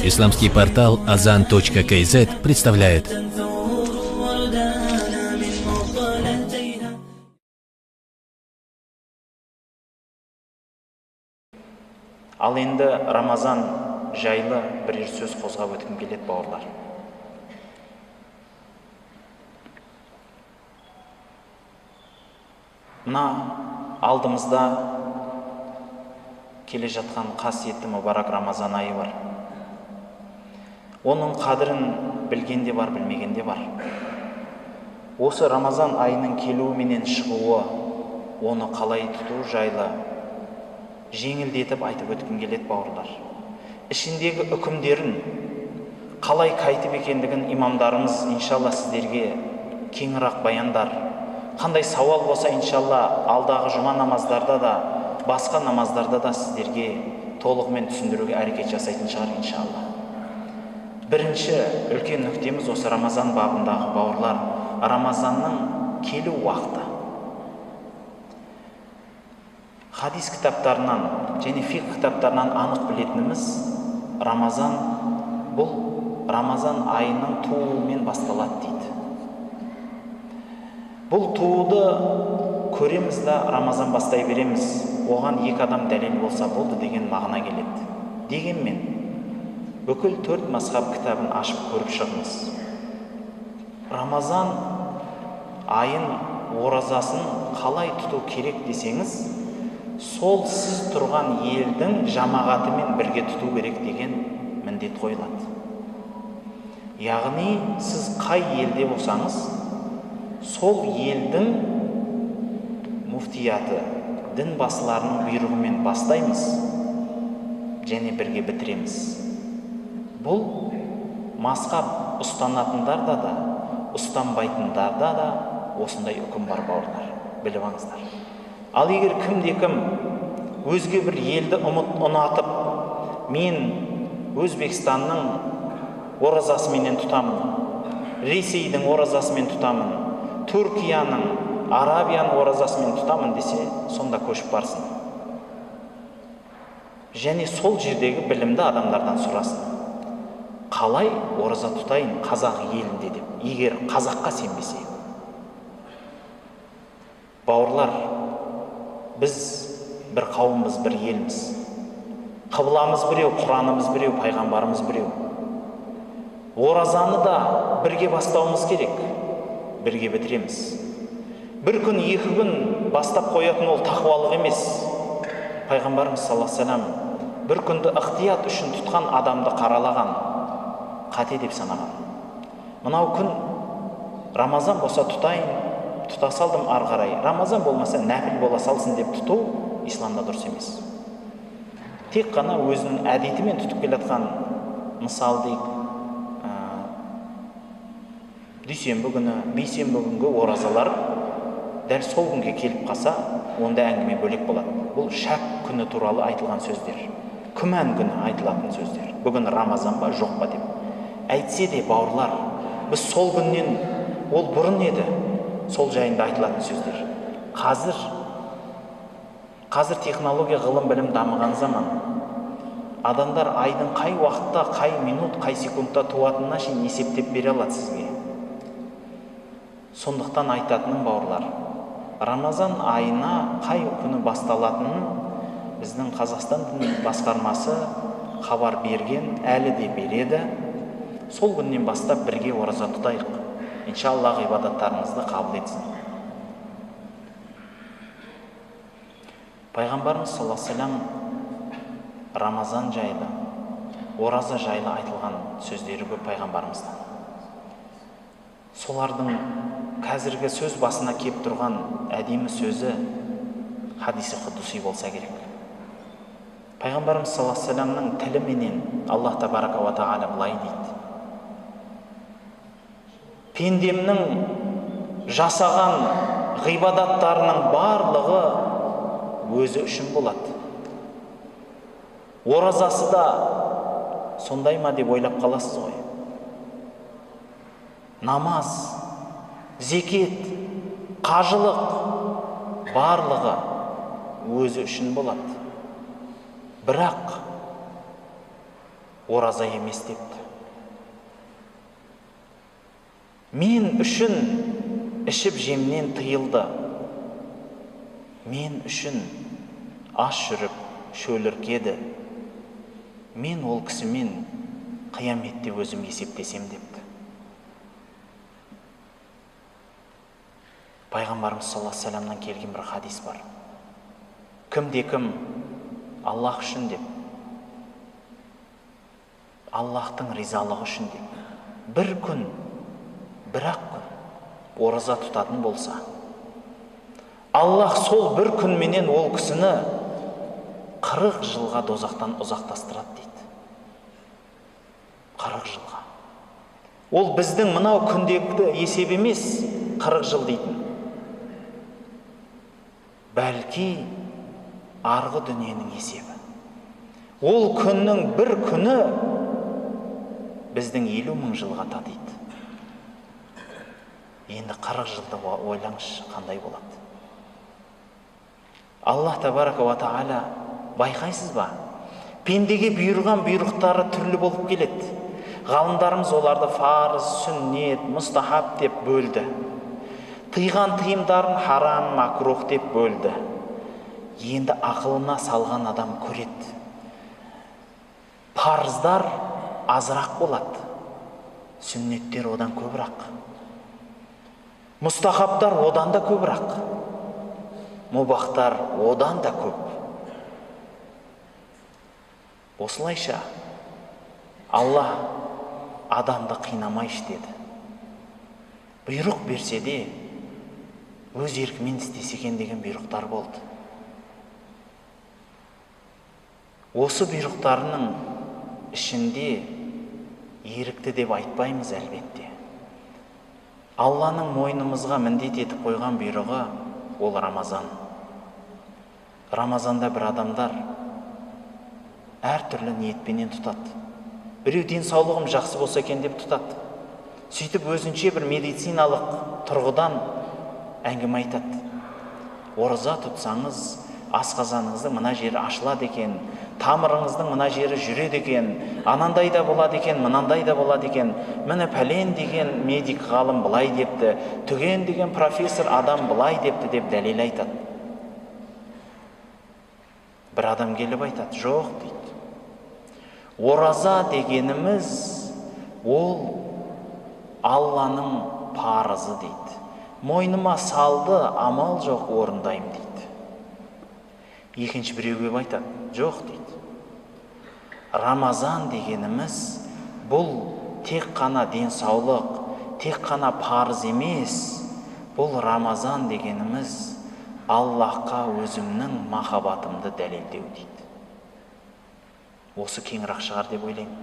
Исламский портал azan.kz представляет. Ал енді Рамазан жайлы бірер сөз қозғап өткім келеді, бауырлар. Мына алдымызда келе жатқан қасиетті мүбарак Рамазан айы бар. Оның қадірін білген де бар, білмеген де бар. Осы Рамазан айының келуі менен шығуы, оны қалай тұту жайлы жеңілдетіп айтып өткім келеді, бауырлар. Ішіндегі үкімдерін қалай қайтып екендігін имамдарымыз иншалла сіздерге кеңірақ баяндар. Қандай сауал болса иншалла алдағы жұма намаздарда да, басқа намаздарда да сіздерге толығымен түсіндіруге әрекет жасайтын шығар иншалла. Бірінші үлкен нүктеміз осы Рамазан бабындағы, бауырлар, Рамазанның келу уақыты. Хадис кітаптарынан және фиқх кітаптарынан анық білетініміз, Рамазан бұл Рамазан айының тууымен басталады дейді. Бұл тууды көреміз да Рамазан бастай береміз, оған екі адам дәлел болса болды деген мағына келеді. Дегенмен бүкіл төрт мазхаб кітабын ашып көріп шығыңыз. Рамазан айын оразасын қалай тұту керек десеңіз, сол сіз тұрған елдің жамағатымен бірге тұту керек деген міндет қойылады. Яғни сіз қай елде болсаңыз, сол елдің муфтияты, дін басыларының бұйрығымен бастаймыз және бірге бітіреміз. Бұл мазхаб ұстанатындарда да, ұстанбайтындарда да осындай үкім бар, бауырлар, біліп алыңыздар. Ал егер кімде-кім өзге бір елді ұнатып, мен Өзбекстанның оразасыменен тұтамын, Ресейдің оразасымен тұтамын, Түркияның, Арабияның оразасымен тұтамын десе, сонда көшіп барсын. Және сол жердегі білімді адамдардан сұрасын. Қалай ораза тұтайын қазақ елінде деп, егер қазаққа сенбесе. Бауырлар, біз бір қауымбыз, бір елміз. Қыбыламыз біреу, Құранымыз біреу, пайғамбарымыз біреу. Оразаны да бірге бастауымыз керек, бірге бітіреміз. Бір күн, екі күн бастап қоятын ол тақуалық емес. Пайғамбарымыз саллаллаху алейхи вассалам бір күнді ықтият үшін тұтқан адамды қаралаған, қате деп санаған. Мынау күн Рамазан болса тұтайын, тұта салдым ары қарай, Рамазан болмаса нәпіл бола салсын деп тұту исламда дұрыс емес. Тек қана өзінің әдетімен тұтып келе жатқан, мысал дейік, дүйсенбі күні, бейсенбі күнгі оразалар дәл сол күнге келіп қалса, онда әңгіме бөлек болады. Бұл шәк күні туралы айтылған сөздер, күмән күні айтылатын сөздер. Бүгін Рамазан ба, жоқ па деп. Әйтсе де, бауырлар, біз сол күннен, ол бұрын еді, сол жайында айтылатын сөздер. Қазір технология, ғылым, білім дамыған заман. Адамдар айдың қай уақытта, қай минут, қай секундта туатынына шейін есептеп бере алады сізге. Сондықтан айтатыным, бауырлар, Рамазан айына қай күні басталатынын біздің Қазақстан дін басқармасы хабар берген, әлі де береді. Сол күннен бастап бірге ораза тұтайық. Иншаллах ғибадаттарыңызды қабыл етсін. Пайғамбарымыз саллаллаху алейхи вассалам Рамазан жайлы, ораза жайлы айтылған сөздері көп пайғамбарымыздан. Солардың қазіргі сөз басына кеп тұрған әдемі сөзі хадиси құдуси болса керек. Пайғамбарымыз саллаллаху алейхи вассаламның тіліменен Аллах табарака уа тағала былай дейді: пендемнің жасаған ғибадаттарының барлығы өзі үшін болады. Оразасы да сондай ма деп ойлап қаласыз ғой. Намаз, зекет, қажылық барлығы өзі үшін болады. Бірақ ораза емес депті. Мен үшін ішіп жемнен тыйылды. Мен үшін аш жүріп шөліркеді. Мен ол кісімен қияметте өзім есептесем депті. Пайғамбарымыз саллаллаху алейхи вассаламнан келген бір хадис бар. Кімде кім Аллах үшін деп, Аллахтың ризалығы үшін деп, бір күн, бір-ақ күн ораза тұтатын болса, Аллах сол бір күнменен ол кісіні 40 жылға дозақтан ұзақтастырады дейді. 40 жылға. Ол біздің мынау күнделікті есеп емес, 40 жыл дейтін. Бәлки арғы дүниенің есебі. Ол күннің бір күні біздің 50 мың жылға татиды. Енді 40 жылды ойлаңызшы, қандай болады. Аллах табарака уа тағала, байқайсыз ба? Пендеге бұйырған бұйрықтары түрлі болып келеді. Ғалымдарымыз оларды фарыз, сүннет, мұстахаб деп бөлді. Тыйған тыйымдарын харам, макрух деп бөлді. Енді ақылына салған адам көреді. Парыздар азырақ болады, сүннеттер одан көбірақ, мұстахабтар одан да көбірақ, мубахтар одан да көп. Осылайша Аллах адамды қинамайшы деді. Бұйрық берсе де өз еркімен істесе екен деген бұйрықтар болды. Осы бұйрықтарының ішінде ерікті деп айтпаймыз әлбетте. Алланың мойнымызға міндет етіп қойған бұйрығы ол Рамазан. Рамазанда бір адамдар әртүрлі ниетпенен тұтады. Біреу денсаулығым жақсы болса екен деп тұтады. Сөйтіп өзінше бір медициналық тұрғыдан әңгіме айтады. Ораза тұтсаңыз, асқазаныңыздың мына жері ашылады екен, тамырыңыздың мына жері жүреді екен, анандай да болады екен, мынандай да болады екен, міне пәлен деген медик ғалым былай депті, түген деген профессор адам былай депті деп дәлел айтады. Бір адам келіп айтады, жоқ дейді. Ораза дегеніміз ол Алланың парызы дейді. Мойныма салды, амал жоқ, орындаймын дейді. Екінші біреу келіп айтады, жоқ дейді. Рамазан дегеніміз бұл тек қана денсаулық, тек қана парыз емес. Бұл Рамазан дегеніміз Аллахқа өзімнің махаббатымды дәлелдеу дейді. Осы кеңірақ шығар деп ойлаймын.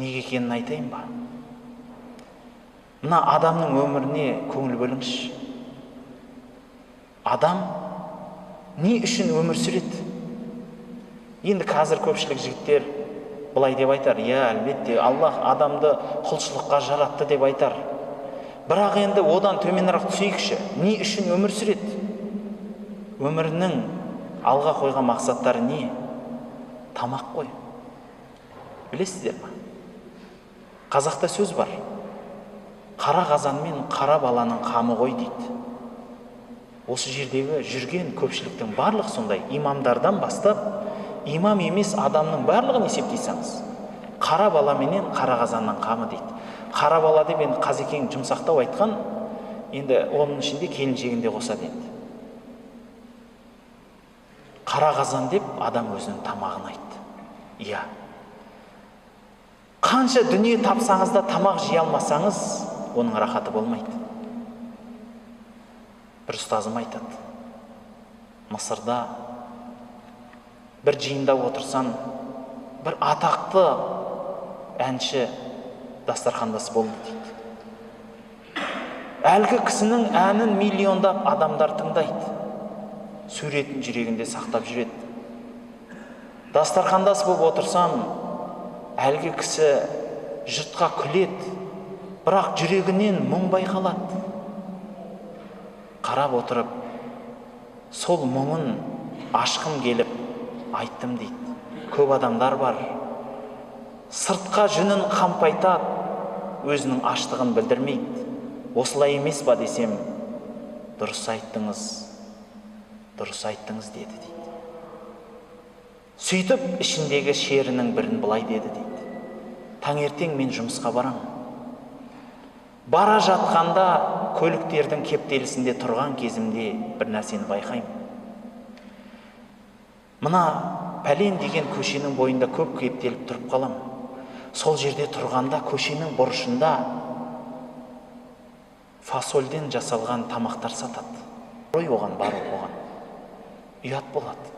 Неге екенін айтайын ба? Мына адамның өміріне көңіл бөліңізші. Адам не үшін өмір сүреді? Енді қазір көпшілік жігіттер былай деп айтар, иә, әлбетте, Аллах адамды құлшылыққа жаратты деп айтар. Бірақ енді одан төменірек түсейікші. Не үшін өмір сүреді? Өмірінің алға қойған мақсаттары не? Тамақ қой. Білесіздер ме? Қазақта сөз бар. Қара қазан мен қара баланың қамы ғой дейді. Осы жердегі жүрген көпшіліктің барлық сондай имамдардан бастап, имам емес адамның барлығын есептейсаңыз, қара бала менен қара қазанның қамы дейді. Қара бала деп енді қазекең жұмсақтау айтқан, енді оның ішінде келіншегін де қосады енді. Қара қазан деп адам өзінің тамағын айтты. Иә. Қанша дүние тапсаңыз да тамақ жей алмасаңыз, оның рахаты болмайды. Бір ұстазым айтады. Мысырда бір жиында отырсам, бір атақты әнші дастархандас болды дейді. Әлгі кісінің әнін миллиондап адамдар тыңдайды. Суретін жүрегінде сақтап жүреді. Дастархандас болып отырсам, әлгі кісі жұртқа күледі, бірақ жүрегінен мұң байқалады. Қарап отырып, сол мұңын Ашқым келіп айттым дейді. Көп адамдар бар, сыртқа жүнін қампайтады, өзінің аштығын білдірмейді. Осылай емес па десем, дұрыс айттыңыз, дұрыс айттыңыз деді дейді. Сөйтіп ішіндегі шерінің бірін былай деді дейді. Таңертең мен жұмысқа барамын. Бара жатқанда көліктердің кептелісінде тұрған кезімде бір нәрсені байқаймын. Мына пәлен деген көшенің бойында көп кептеліп тұрып қалам. Сол жерде тұрғанда көшенің бұрышында фасольден жасалған тамақтар сатады. Ой, оған бару оған ұят болады.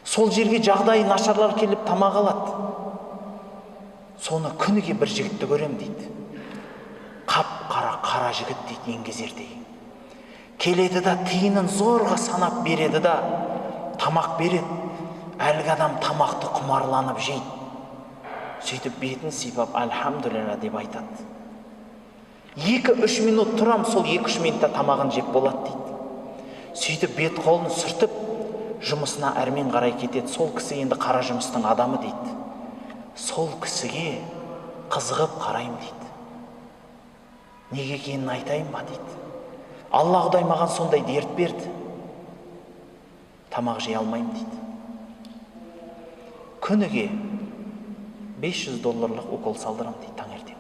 Сол жерге жағдайы нашарлар келіп тамақ алады. Соны күніге бір жігітті көрем дейді. Қап-қара қара жігіт дейді, еңгезердей. Келеді да тиынын зорға санап береді да тамақ береді. Әлгі адам тамақты құмарланып жейді. Сөйтіп бетін сипап альхамдулилля деп айтады. 2-3 минут тұрам, сол 2-3 минутта тамағын жеп болады дейді. Сөйтіп бет қолын сүртіп жұмысына әрмен қарай кетеді. Сол кісі енді қара жұмыстың адамы дейді. Сол кісіге қызығып қараймын дейді. Неге екенін айтайын ба дейді. Алла Құдай маған сондай дерт берді. Тамақ жей алмаймын дейді. Күніге 500 долларлық укол салдырам дейді таңертең.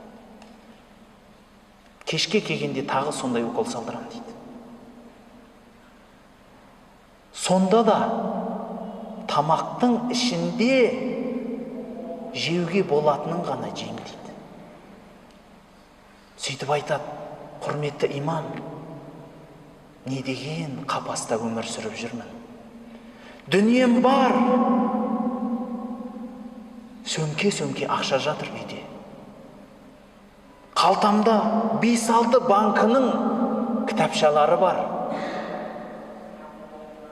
Кешке келгенде тағы сондай укол салдырам дейді. Сонда да тамақтың ішінде жеуге болатынын ғана жеймін дейді. Сөйтіп айтады, құрметті имам, не деген қапаста өмір сүріп жүрмін. Дүнием бар, сөмке-сөмке ақша жатыр үйде. Қалтамда 5-6 банкінің кітапшалары бар.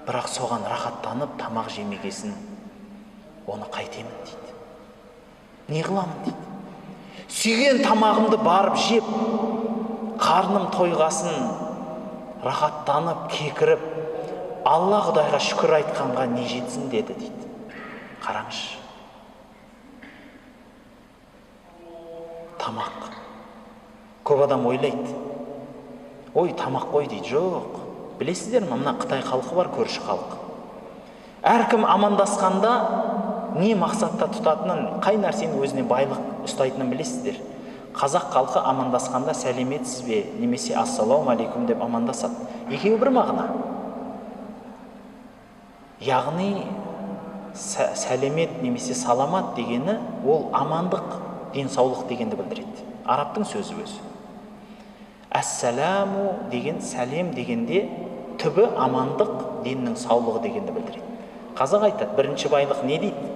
Бірақ соған рахаттанып тамақ жемегесін, оны қайтемін дейді. Не қыламын дейді. Сүйген тамағымды барып жеп, қарным тойғасын, рахаттанып, кекіріп, Алла Құдайға шүкір айтқанға не жетсін деді дейді. Қараңызшы. Тамақ. Көп адам ойлайды. Ой, тамақ қой дейді. Жоқ. Білесіздер ме, мына Қытай халқы бар, көрші халық. Әркім амандасқанда не мақсатта тұтатынын, қай нәрсені өзіне байлық ұстайтынын білесіздер. Қазақ халқы амандасқанда сәлеметсіз бе, немесе ассалаумағалейкум деп амандасады. Екеуі бір мағына. Яғни сәлемет немесе саламат дегені ол амандық, денсаулық дегенді білдіреді. Арабтың сөзі өзі. Әссәләму деген сәлем дегенде түбі амандық, деннің саулығы дегенді білдіреді. Қазақ айтады, бірінші байлық не дейді?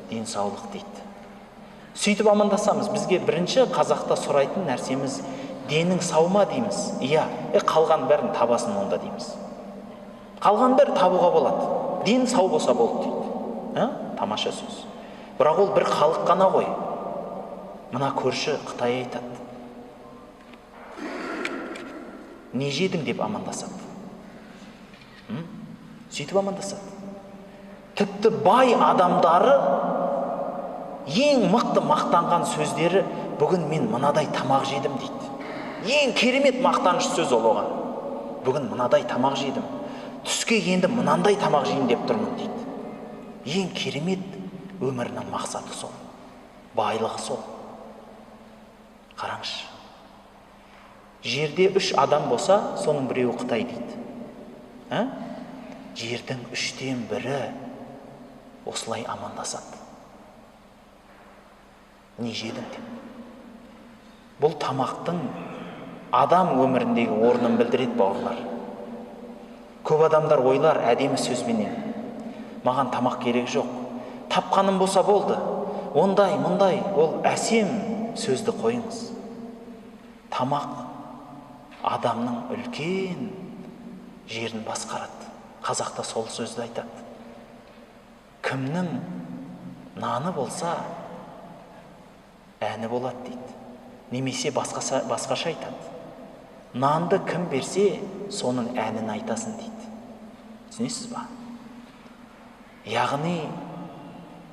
Денсаулық дейді. Сөйтіп амандасамыз. Бізге бірінші қазақта сұрайтын нәрсеміз денің сау ма дейміз. Иә, қалған бәрін табасын онда дейміз. Қалған бәрі табуға болады. Ден сау болса болды дейді. Тамаша сөз. Бірақ ол бір халық қана ғой. Мына көрші Қытай айтады. Не жедің деп амандасады. Сөйтіп амандасады. Тіпті бай адамдары ең мықты мақтанған сөздері бүгін мен мынадай тамақ жедім дейді. Ең керемет мақтаныш сөз ол оған. Бүгін мынадай тамақ жедім. Түске енді мынандай тамақ жейін деп тұрмын дейді. Ең керемет өмірінің мақсаты сол. Байлығы сол. Қараңызшы. Жерде 3 адам болса, соның біреуі Қытай дейді. Жердің 3-тен бірі осылай амандасады. Не жедің деп. Бұл тамақтың адам өміріндегі орнын білдіреді, бауырлар. Көп адамдар ойлар әдемі сөзбенен. Маған тамақ керек жоқ. Тапқаным болса болды. Ондай, мұндай, ол әсем сөзді қойыңыз. Тамақ адамның үлкен жерін басқарады. Қазақта сол сөзді айтады. Кімнің наны болса, әні болады дейді. Немесе басқаша айтады. Нанды кім берсе, соның әнін айтасын дейді. Түсінесіз ба? Яғни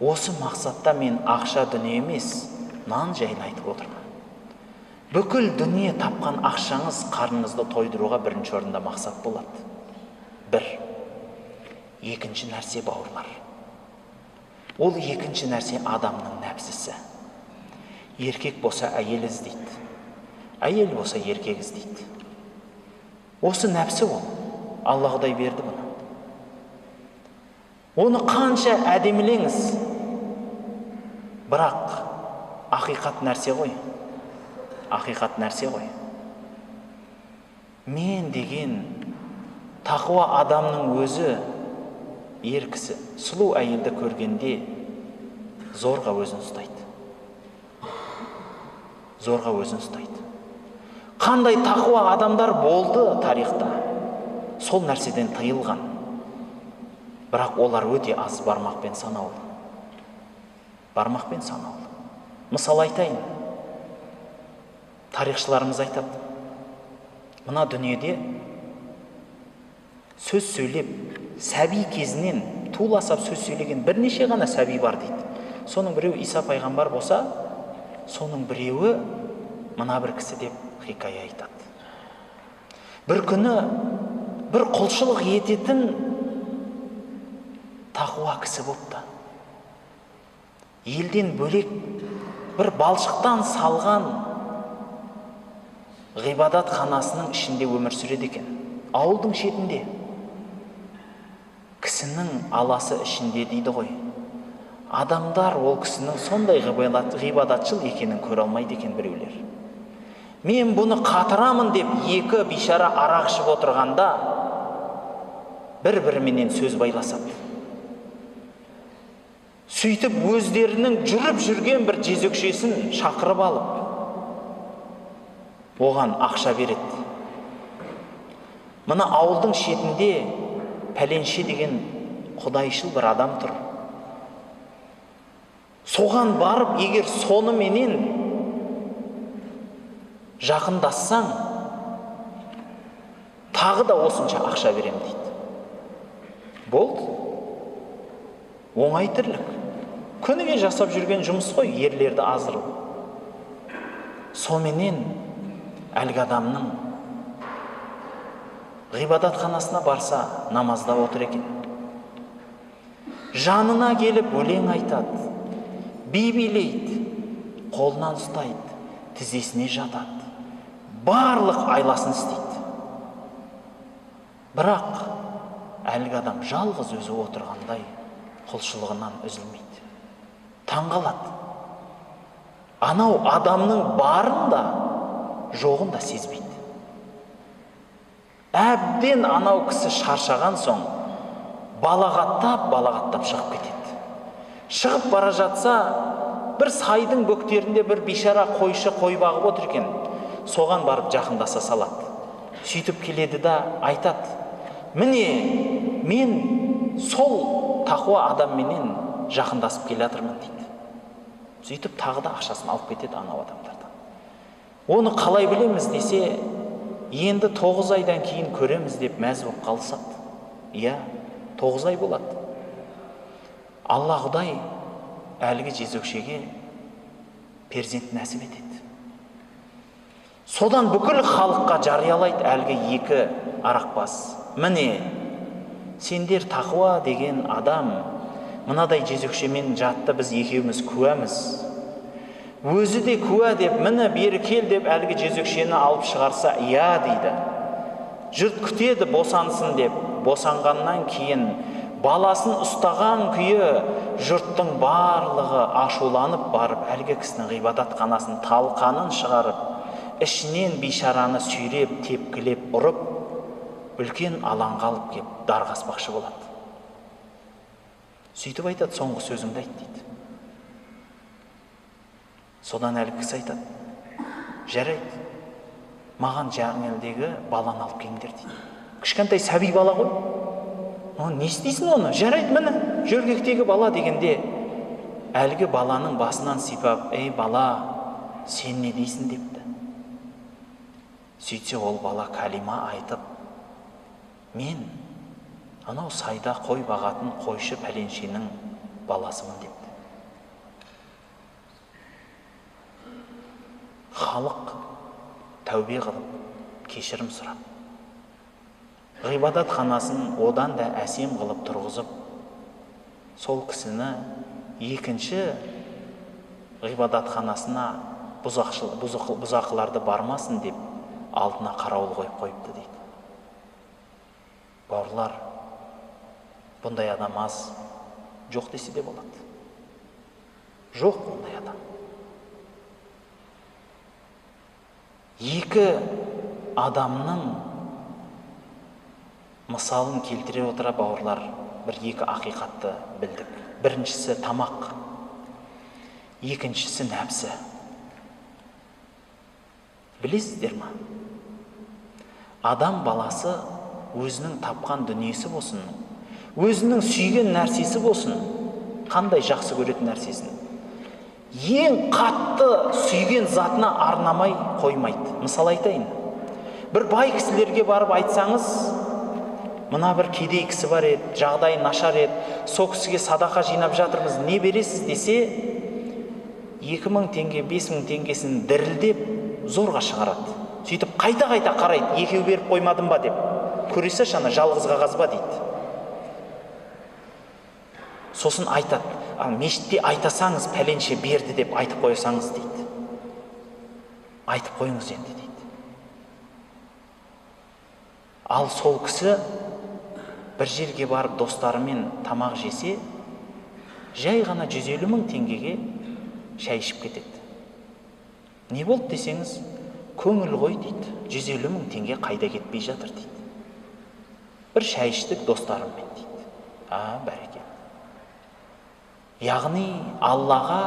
осы мақсатта мен ақша дүние емес, нан жайлы айтып отырмын. Бүкіл дүние тапқан ақшаңыз қарныңызды тойдыруға бірінші орында мақсат болады. Бір. Екінші нәрсе, бауырлар. Ол екінші нәрсе адамның нәпсісі. Еркек болса әйел іздейді, әйел болса еркек іздейді. Осы нәпсі ол. Алла Құдай берді бұны. Оны қанша әдемілеңіз, бірақ ақиқат нәрсе ғой. Ақиқат нәрсе ғой. Мен деген тақуа адамның өзі ер кісі сұлу әйелді көргенде зорға өзін ұстайды. Зорға өзін ұстайды. Қандай тақуа адамдар болды тарихта, сол нәрседен тыйылған. Бірақ олар өте аз, бармақпен санаулы. Бармақпен санаулы. Мысал айтайын. Тарихшыларымыз айтады. Мына дүниеде сөз сөйлеп, сәби кезінен туласап сөз сөйлеген бірнеше ғана сәби бар дейді. Соның біреуі Иса пайғамбар болса, соның біреуі мына бір кісі деп хикая айтады. Бір күні бір құлшылық ететін тақуа кісі бопты. Елден бөлек бір балшықтан салған ғибадат ханасының ішінде өмір сүреді екен. Ауылдың шетінде. Кісінің аласы ішінде дейді ғой. Адамдар ол кісінің сондай ғибадатшыл екенін көре алмайды екен біреулер. Мен бұны қатырамын деп екі бейшара арақ ішіп отырғанда бір-біріменен сөз байласады. Сөйтіп өздерінің жүріп жүрген бір жезөкшесін шақырып алып, оған ақша береді. Мына ауылдың шетінде пәленше деген құдайшыл бір адам тұр. Соған барып, егер соныменен жақындассаң, тағы да осынша ақша берем дейді. Болды. Оңай тірлік. Күніге жасап жүрген жұмыс қой, ерлерді аздыру. Соменен әлгі адамның ғибадатханасына барса, намазда отыр екен. Жанына келіп өлең айтады, би билейді, қолынан ұстайды, тізесіне жатады, барлық айласын істейді. Бірақ әлгі адам жалғыз өзі отырғандай құлшылығынан үзілмейді. Таң қалады. Анау адамның барын да, жоғын да сезбейді. Әбден анау кісі шаршаған соң балағаттап шығып кетеді. Шығып бара жатса, бір сайдың бөктерінде бір бейшара қойшы қой бағып отыр екен. Соған барып жақындаса салады. Сөйтіп келеді да айтады: міне, мен сол тақуа адамменен жақындасып келе жатырмын дейді. Сөйтіп тағы да ақшасын алып кетеді анау адамдардан. Оны қалай білеміз десе, енді 9 айдан кейін көреміз деп мәз болып қалысады. Иә, 9 ай болады. Алла Құдай әлгі жезөкшеге перзент нәсіп етеді. Содан бүкіл халыққа жариялайды әлгі екі арақбас. Міне, сендер тақуа деген адам мынадай жезөкшемен жатты, біз екеуміз куәміз. Өзі де куә деп, міне бері кел деп әлгі жезөкшені алып шығарса, иә дейді. Жұрт күтеді босансын деп. Босанғаннан кейін баласын ұстаған күйі жұрттың барлығы ашуланып барып әлгі кісінің ғибадатханасын талқанын шығарып, ішінен бейшараны сүйреп, тепкілеп, ұрып, үлкен алаңға алып кеп дарға аспақшы болады. Сөйтіп айтады, соңғы сөзіңді айт дейді. Содан әлгі кісі айтады: жарайды, маған жаңелдегі баланы алып келіңдер дейді. Кішкентай сәби бала ғой. Оны не істейсің оны? Жарайды, міне, жөргектегі бала дегенде, әлгі баланың басынан сипап, ей бала, сен не дейсің депті. Сөйтсе ол бала калима айтып, мен Анау сайда қой бағатын қойшы пәленшенің баласымын депті. Халық тәубе қылып, кешірім сұрап, ғибадатханасын одан да әсем қылып тұрғызып, сол кісіні екінші ғибадатханасына бұзақыларды бармасын деп алдына қарауыл қойып қойыпты дейді. Бауырлар, бұндай адам аз, жоқ десе де болады. Жоқ ондай адам. Екі адамның мысалын келтіре отыра, бауырлар, бір екі ақиқатты білдік. Біріншісі тамақ, екіншісі нәпсі. Білесіздер ма? Адам баласы өзінің тапқан дүниесі болсын, өзінің сүйген нәрсесі болсын, қандай жақсы көретін нәрсесін, ең қатты сүйген затына арнамай қоймайды. Мысал айтайын. Бір бай кісілерге барып айтсаңыз, мына бір кедей кісі бар еді, жағдайы нашар еді, сол кісіге садақа жинап жатырмыз, не бересіз десе, 2000 теңге, 5000 теңгесін дірілдеп зорға шығарады. Сөйтіп қайта-қайта қарайды, екеу беріп қоймадым ба деп. Көресі шана жалғыз қағаз ба дейді. Сосын айтады, мешітте айтасаңыз пәленше берді деп айтып қойсаңыз дейді. Айтып қойыңыз енді дейді. Ал сол кісі бір жерге барып достарымен тамақ жесе, жай ғана 150 мың теңгеге шай ішіп кетеді. Не болды десеңіз, көңіл ғой дейді. 150 мың теңге қайда кетпей жатыр дейді. Бір шай іштік достарыммен дейді. А, бәрекелді. Яғни Аллаға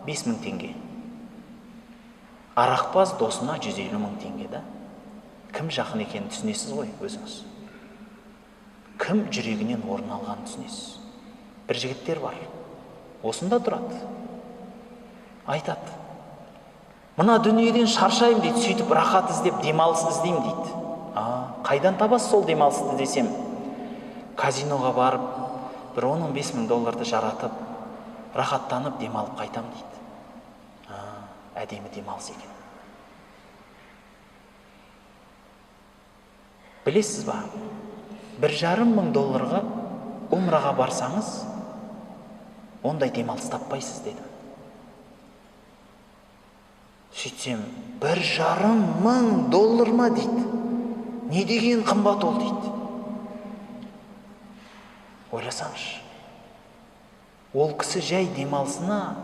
5000 теңге. Арақпаз досына 150 мың теңге да. Кім жақын екенін түсінесіз ғой өзіңіз. Кім жүрегінен орын алғанын түсінесіз. Бір жігіттер бар. Осында тұрады. Айтады. Мына дүниеден шаршаймын дейді, сөйтіп рахат іздеп демалыс іздеймін дейді. А, қайдан табасыз сол демалысты десем, казиноға барып бір 10-15 мың долларды жаратып, рахаттанып демалып қайтам дейді. А, әдемі демалыс екен. Білесіз ба, 1,5 мың долларға умраға барсаңыз, ондай демалыс таппайсыз дедім. Сөйтсем, 1,5 мың доллар ма дейді. Не деген қымбат ол дейді. Ойласаңшы, ол кісі жай демалысына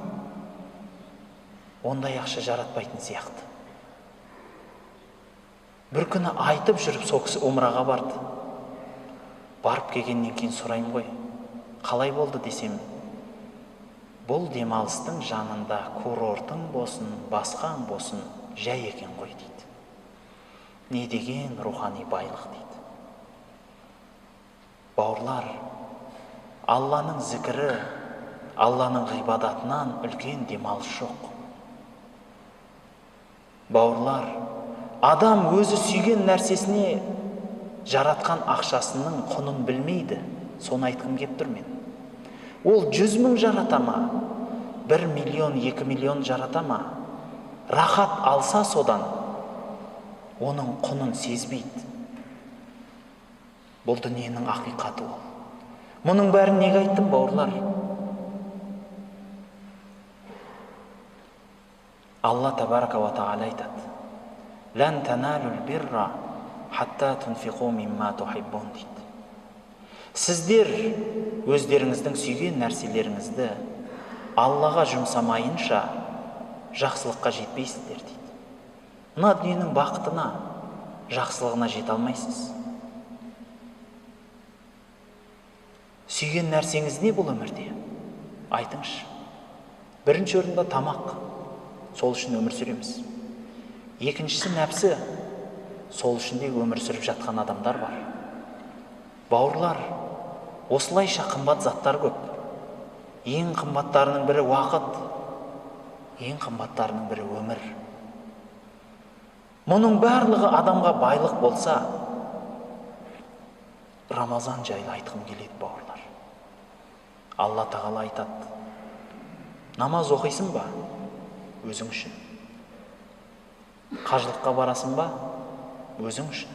ондай ақша жаратпайтын сияқты. Бір күні айтып жүріп сол кісі умраға барды. Барып келгеннен кейін сұраймын ғой, қалай болды десем, бұл демалыстың жанында курортың болсын, басқаң болсын, жай екен ғой дейді. Не деген рухани байлық дейді. Бауырлар, Алланың зікірі, Алланың ғибадатынан үлкен демалыс жоқ. Бауырлар, адам өзі сүйген нәрсесіне жаратқан ақшасының құнын білмейді. Соны айтқым кеп тұр мен. Ол 100 мың жарата ма? 1 миллион, 2 миллион жарата ма? Рахат алса содан, оның құнын сезбейді. Бұл дүниенің ақиқаты ол. Мұның бәрін неге айттым, бауырлар? Алла табарака ва тағала айтады. Лән таналул бирра хатта тунфиқу мимма тухиббун дейді. Сіздер өздеріңіздің сүйген нәрселеріңізді Аллаға жұмсамайынша жақсылыққа жетпейсіздер дейді. Мына дүниенің бақытына, жақсылығына жете алмайсыз. Сүйген нәрсеңіз не бұл өмірде? Айтыңызшы. Бірінші орында тамақ. Сол үшін өмір сүреміз. Екіншісі нәпсі. Сол үшін де өмір сүріп жатқан адамдар бар. Бауырлар, осылайша қымбат заттар көп. Ең қымбаттарының бірі уақыт, ең қымбаттарының бірі өмір. Мұның барлығы адамға байлық болса, Рамазан жайлы айтқым келеді, бауырлар. Алла тағала айтады: намаз оқисың ба? Өзің үшін. Қажылыққа барасың ба? Өзің үшін.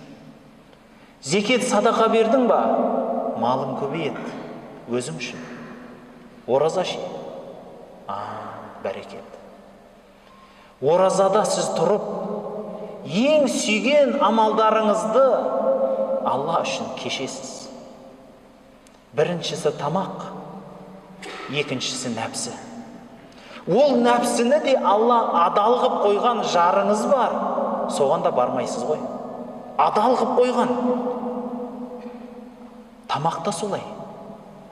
Зекет, садақа бердің ба? Малың көбейеді, өзің үшін. Ораза ше? Бәрекет. Оразада сіз тұрып, ең сүйген амалдарыңызды Алла үшін кешесіз. Біріншісі тамақ, екіншісі нәпсі. Ол нәпсіні де Алла адал қып қойған жарыңыз бар, соған да бармайсыз ғой. Адал қып қойған. Тамақ та солай.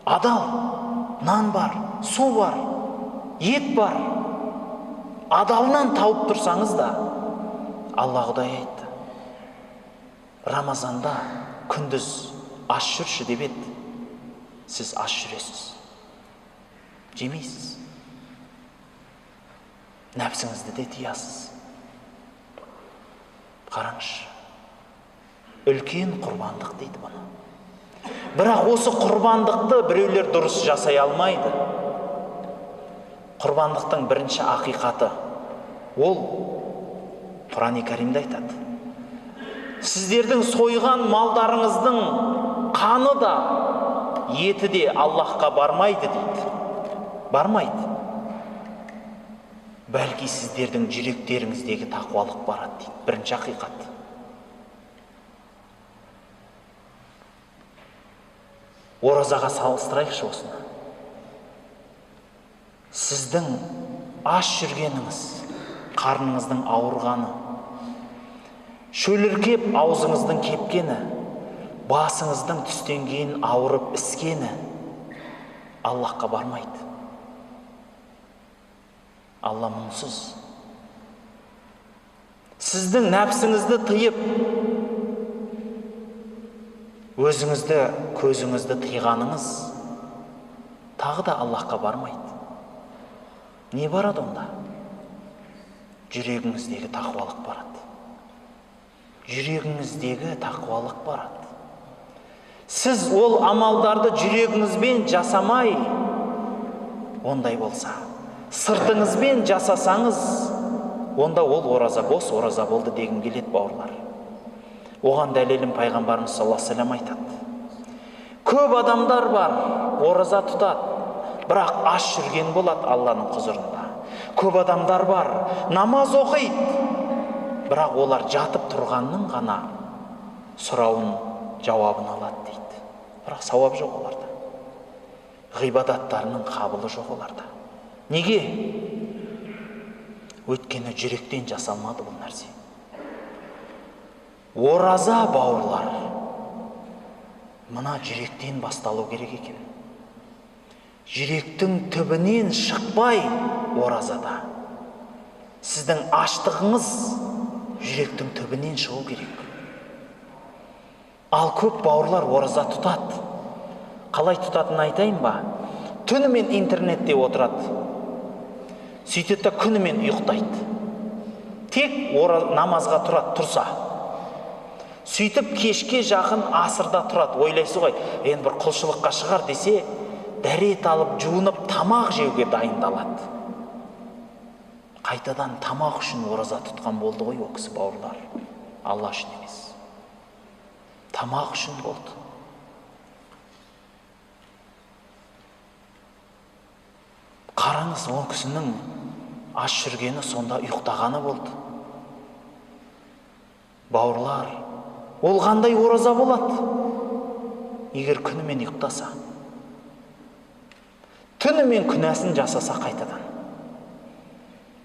Адал, нан бар, су бар, ет бар. Адалынан тауып тұрсаңыз да, Алла Құдай айтты: Рамазанда күндіз аш жүрші деп еді, сіз аш жүресіз, жемейсіз, нәпсіңізді де тиясыз. Қараңызшы, үлкен құрбандық дейді бұны. Бірақ осы құрбандықты біреулер дұрыс жасай алмайды. Құрбандықтың бірінші ақиқаты, ол Құран-и Кәрімде айтады: сіздердің сойған малдарыңыздың қаны да, еті де Аллаһқа бармайды дейді. Бармайды. Бәлки сіздердің жүректеріңіздегі тақуалық барады дейді. Бірінші ақиқат. Оразаға салыстырайықшы осыны. Сіздің аш жүргеніңіз, қарныңыздың ауырғаны, шөліркеп аузыңыздың кепкені, басыңыздың түстен кейін ауырып іскені Аллаһқа бармайды. Алла мұңсыз. Сіздің нәпсіңізді тыйып, өзіңізді, көзіңізді тыйғаныңыз тағы да Аллаһқа бармайды. Не барады онда? Жүрегіңіздегі тақуалық барады. Жүрегіңіздегі тақуалық барады. Сіз ол амалдарды жүрегіңізбен жасамай, ондай болса, сыртыңызбен жасасаңыз, онда ол ораза бос ораза болды дегім келеді, бауырлар. Оған дәлелін пайғамбарымыз саллаллаху алейхи вассалам айтады. Көп адамдар бар, ораза тұтады, бірақ аш жүрген болады Алланың құзырында. Көп адамдар бар, намаз оқиды, бірақ олар жатып тұрғанның ғана сұрауын, жауабын алады дейді. Бірақ сауап жоқ оларда. Ғибадаттарының қабылы жоқ оларда. Неге? Өйткені жүректен жасалмады бұл нәрсе. Ораза, бауырлар, мына жүректен басталу керек екен. Жүректің түбінен шықпай оразада. Сіздің аштығыңыз жүректің түбінен шығу керек. Ал көп бауырлар ораза тұтады. Қалай тұтатынын айтайын ба? Түнімен интернетте отырады. Сөйтеді де күнімен ұйықтайды. Тек намазға тұрады, тұрса. Сөйтіп кешке жақын асырда тұрады. Ойлайсыз ғой, енді бір құлшылыққа шығар десе, дәрет алып, жуынып, тамақ жеуге дайындалады. Қайтадан тамақ үшін ораза тұтқан болды ғой ол кісі, бауырлар. Алла үшін емес. Тамақ үшін болды. Қараңыз, ол кісінің аш жүргені сонда ұйықтағаны болды. Бауырлар, ол қандай ораза болады? Егер күнімен ұйықтаса, түнімен күнәсін жасаса қайтадан.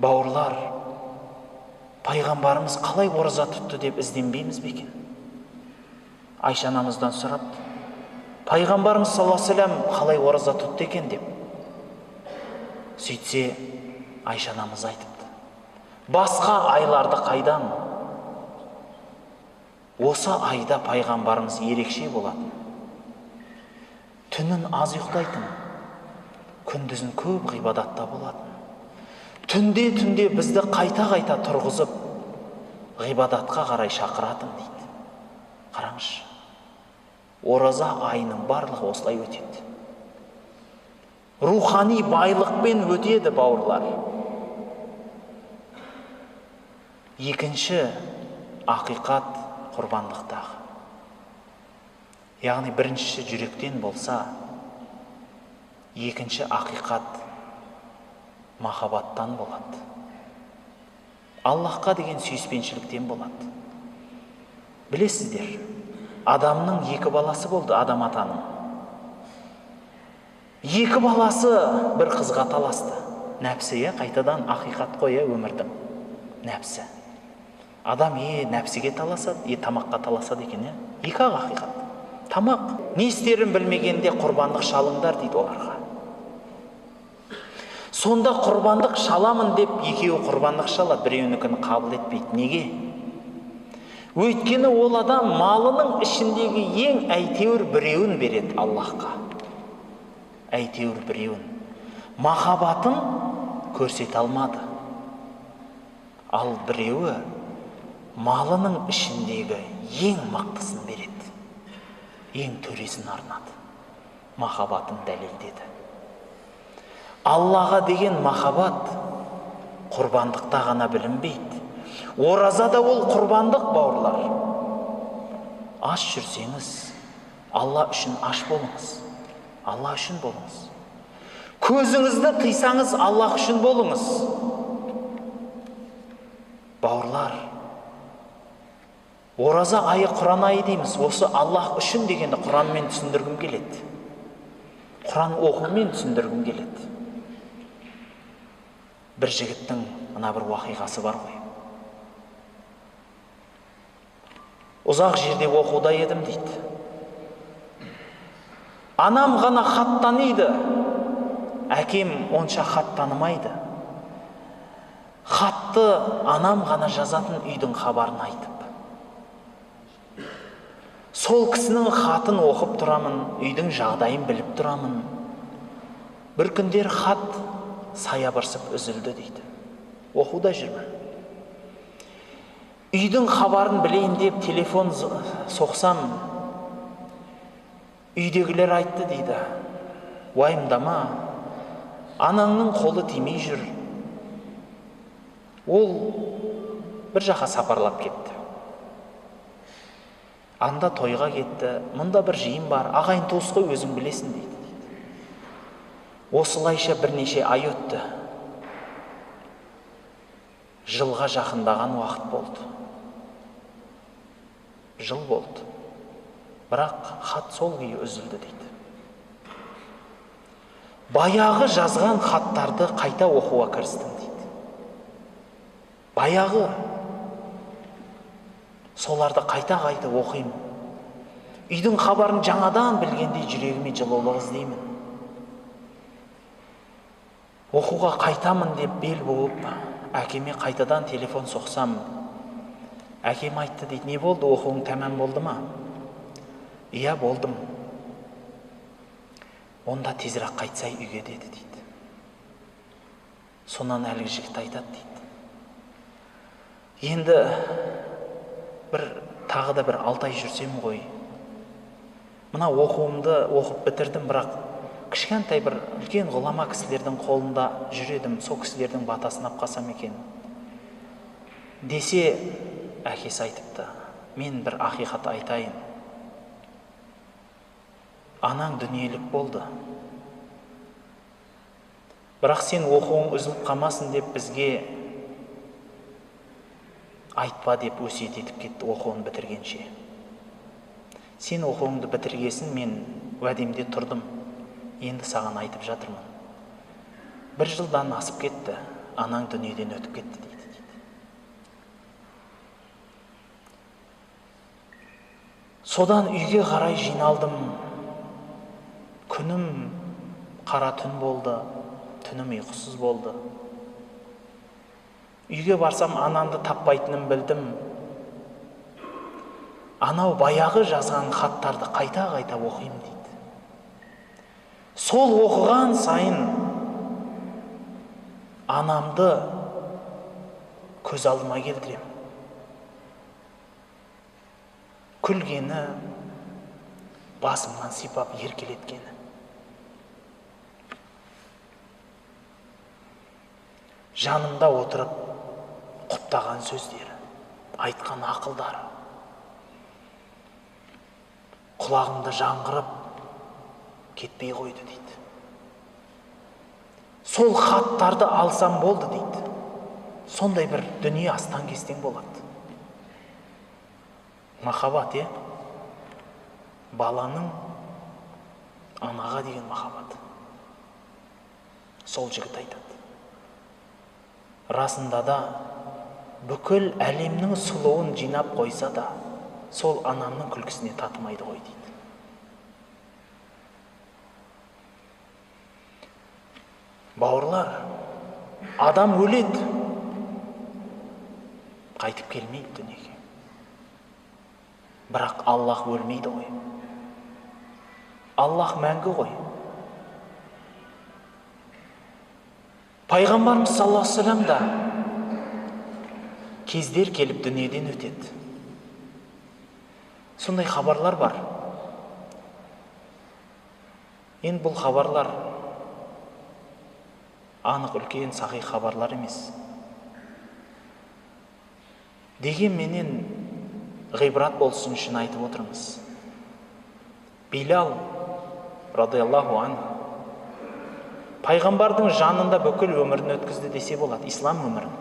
Бауырлар, пайғамбарымыз қалай ораза тұтты деп ізденбейміз бе екен? Айша анамыздан сұрапты: пайғамбарымыз саллаллаху алейхи вассалам қалай ораза тұтты екен деп. Сөйтсе, Айша анамыз айтыпты: басқа айларды қайдан? Осы айда пайғамбарымыз ерекше болатын. Түнін аз ұйықтайтын, күндізін көп ғибадатта болатын. Түнде-түнде бізді қайта-қайта тұрғызып, ғибадатқа қарай шақыратын дейді. Қараңызшы. Ораза айының барлығы осылай өтеді. Рухани байлықпен өтеді, бауырлар. Екінші ақиқат құрбандықтағы. Яғни біріншісі жүректен болса, екінші ақиқат махаббаттан болады. Аллаһқа деген сүйіспеншіліктен болады. Білесіздер, адамның екі баласы болды, Адам атаның. Екі баласы бір қызға таласты. Нәпсі, қайтадан ақиқат қой, өмірдің нәпсі. Адам нәпсіге таласады, тамаққа таласады екен, Екі ақ ақиқат. Тамақ. Не істерін білмегенде құрбандық шалыңдар дейді оларға. Сонда құрбандық шаламын деп екеуі құрбандық шалады, біреуінікін қабыл етпейді. Неге? Өйткені ол адам малының ішіндегі ең әйтеуір біреуін береді Аллаһқа. Әйтеуір біреуін. Махаббатын көрсете алмады. Ал біреуі малының ішіндегі ең мықтысын береді. Ең төресін арнады. Махаббатын дәлелдеді. Аллаға деген махаббат құрбандықта ғана білінбейді. Ораза да ол құрбандық, бауырлар. Аш жүрсеңіз, Алла үшін аш болыңыз. Алла үшін болыңыз. Көзіңізді тыйсаңыз, Аллах үшін болыңыз. Бауырлар, ораза айы Құран айы дейміз. Осы Аллах үшін дегенді Құранмен түсіндіргім келеді. Құран оқумен түсіндіргім келеді. Бір жігіттің мына бір уақиғасы бар ғой. Ұзақ жерде оқуда едім дейді. Анам ғана хат таниды, әкем онша хат танымайды. Хатты анам ғана жазатын, үйдің хабарын айтып. Сол кісінің хатын оқып тұрамын, үйдің жағдайын біліп тұрамын. Бір күндер хат саябырсып үзілді дейді. Оқуда жүрмін. Үйдің хабарын білейін деп телефон соқсам, үйдегілер айтты дейді. Уайымдама, анаңның қолы тимей жүр. Ол бір жаққа сапарлап кетті. Анда тойға кетті, мұнда бір жиын бар, ағайын туыс қой, өзің білесің дейді. Осылайша бірнеше ай өтті. Жылға жақындаған уақыт болды. Жыл болды. Бірақ хат сол күйі үзілді дейді. Баяғы жазған хаттарды қайта оқуға кірістім дейді. Баяғы соларды қайта-қайта оқимын. Үйдің хабарын жаңадан білгендей жүрегіме жылулық іздеймін. Оқуға қайтамын деп бел буып, әкеме қайтадан телефон соқсам, әкем айтты дейді, не болды, оқуың тәмам болды ма? Иә, болдым. Онда тезірек қайтсай үйге деді дейді. Сонан әлгі жігіт айтады дейді. Енді бір тағы да бір 6 ай жүрсем ғой. Мына оқуымды оқып бітірдім, бірақ кішкентай бір үлкен ғұлама кісілердің қолында жүр едім, сол кісілердің батасын алып қалсам екен десе, әкесі айтыпты, мен бір ақиқат айтайын. Анаң дүниелік болды. Бірақ сен оқуың үзіліп қалмасын деп бізге айтпа деп өсиет етіп кетті оқуын бітіргенше. Сен оқуыңды бітіргесін мен уәдемде тұрдым. Енді саған айтып жатырмын. Бір жылдан асып кетті, анаң дүниеден өтіп кетті дейді. Содан үйге қарай жиналдым. Күнім қара түн болды, түнім ұйқысыз болды. Үйге барсам анамды таппайтыным білдім. Анау баяғы жазған хаттарды қайта-қайта оқимын дейді. Сол оқыған сайын анамды көз алдыма келтірем. Күлгені, Басымнан сипап еркелеткені. Жанымда отырып құптаған сөздері, айтқан ақылдары. Құлағымда жаңғырып кетпей қойды дейді. Сол хаттарды алсам болды дейді. Сондай бір дүние астан-кестең болады. Махаббат, е? Баланың анаға деген махаббаты. Сол жігіт айтады. Расында да бүкіл әлемнің сұлуын жинап қойса да, сол анамның күлкісіне татымайды ғой дейді. Бауырлар, адам өледі, қайтып келмейді дүниеге. Бірақ Аллах өлмейді ғой. Аллах мәңгі ғой. Пайғамбарымыз саллаллаху алейхи уассалам да кездер келіп дүниеден өтеді. Сондай хабарлар бар. Енді бұл хабарлар анық үлкен сахи хабарлар емес. Дегенменен ғибрат болсын үшін айтып отырмыз. Билал радиаллаху анху пайғамбардың жанында бүкіл өмірін өткізді десе болады, ислам өмірін.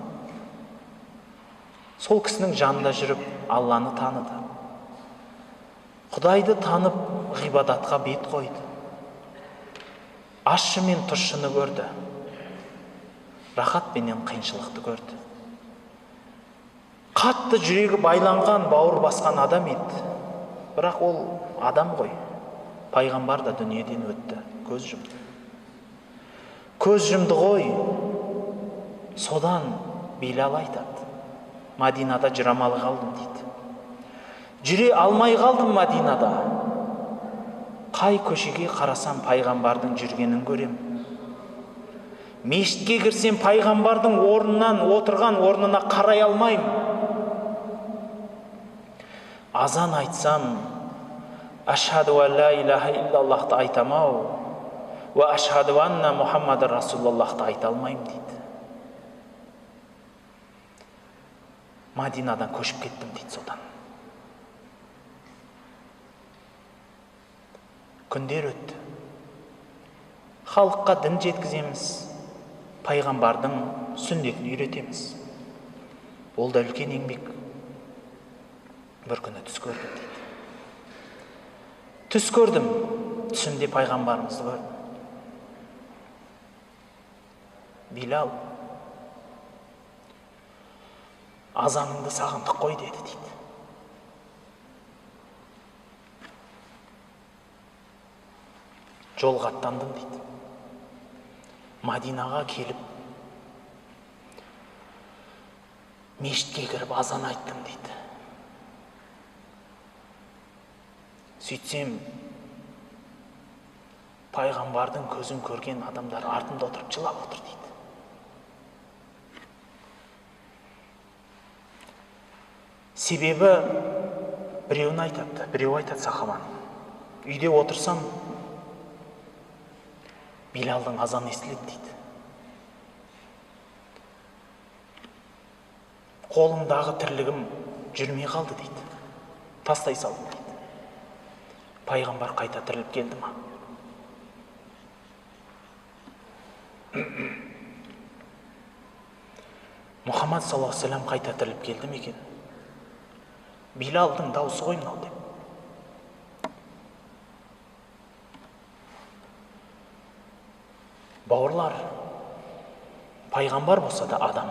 Сол кісінің жанында жүріп Алланы таныды. Құдайды танып ғибадатқа бет қойды. Ащы мен тұщыны көрді. Рахат пенен қиыншылықты көрді. Қатты жүрегі байланған, бауыр басқан адам еді. Бірақ ол адам ғой. Пайғамбар да дүниеден өтті, көз жұмды. Көз жұмды ғой. Содан Билал айтады. Мадинада жүре алмай қалдым дейді. Жүре алмай қалдым Мадинада. Қай көшеге қарасам пайғамбардың жүргенін көрем. Мешітке кірсем пайғамбардың орнынан, отырған орнына қарай алмаймын. Азан айтсам, ашхаду ан ла илаха иллаллахты айтам ау, уа ашхаду анна Мухаммадан расулаллахты айта алмаймын дейді. Мадинадан көшіп кеттім дейді содан. Күндер өтті. Халыққа дін жеткіземіз, пайғамбардың сүннетін үйретеміз. Ол да үлкен еңбек. Бір күні түс көрдім дейді. Түс көрдім, түсімде пайғамбарымызды көрдім. Билал, азаныңды сағындық қой деді дейді. Жолға аттандым дейді. Мадинаға келіп, мешітке кіріп азан айттым дейді. Сөйтсем, пайғамбардың көзін көрген адамдар артымда отырып жылап отыр дейді. Себебі біреуін айтады, біреу айтады сахабаның. Үйде отырсам, Билалдың азаны естіледі дейді. Қолымдағы тірлігім жүрмей қалды дейді. Тастай салдым дейді. Пайғамбар қайта тіріліп келді ма? Мұхаммад саллаллаху алейхи уассалам қайта тіріліп келді ме екен? Билалдың даусы ғой мынау деп. Бауырлар, пайғамбар болса да адам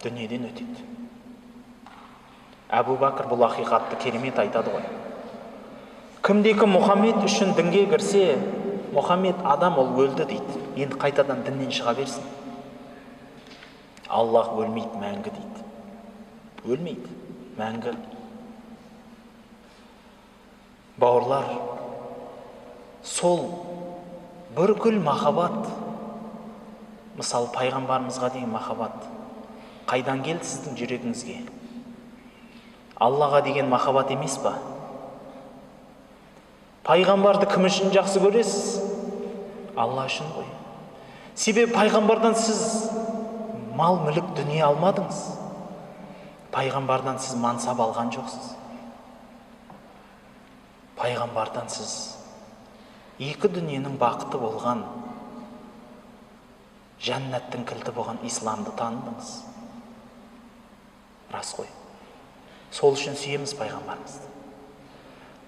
дүниеден өтеді. Әбу Бәкір бұл ақиқатты керемет айтады ғой. Кімде-кім Мұхаммед үшін дінге кірсе, Мұхаммед адам, ол өлді дейді. Енді қайтадан діннен шыға берсін. Аллах өлмейді мәңгі дейді. Өлмейді мәңгі. Бауырлар, сол бүкіл махаббат, мысалы пайғамбарымызға деген махаббат, қайдан келді сіздің жүрегіңізге? Аллаға деген махаббат емес па? Пайғамбарды кім үшін жақсы көресіз? Алла үшін ғой. Себебі пайғамбардан сіз мал, мүлік, дүние алмадыңыз. Пайғамбардан сіз мансап алған жоқсыз. Пайғамбардан сіз екі дүниенің бақыты болған, жәннаттың кілті болған исламды таныдыңыз. Рас қой. Сол үшін сүйеміз пайғамбарымызды.